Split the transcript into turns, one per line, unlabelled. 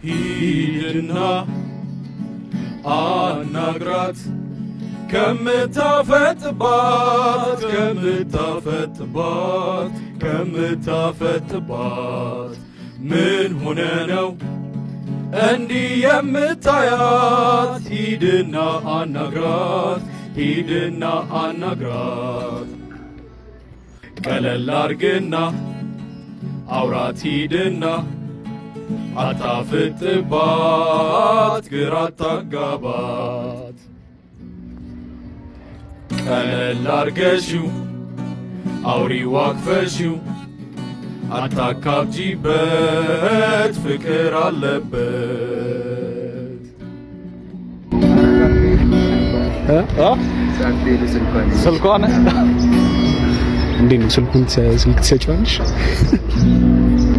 ሂድና አናግራት፣ ከምታፈጥባት፣ ከምታፈጥባት፣ ከምታፈጥባት። ምን ሆነ ነው እንዲህ የምታያት? ሂድና አናግራት፣ ሂድና አናግራት። ቀለል አርግና አውራት፣ ሂድና አታፍጥባት፣ ግራ አታጋባት። ቀለል አርገሽው አውሪው፣ አቅፈሽው፣ አታካብጂበት፣ ፍቅር አለበት።
ስልኳን እንዴት ነው? ስልኩን ስልክ ትሰጪዋለሽ?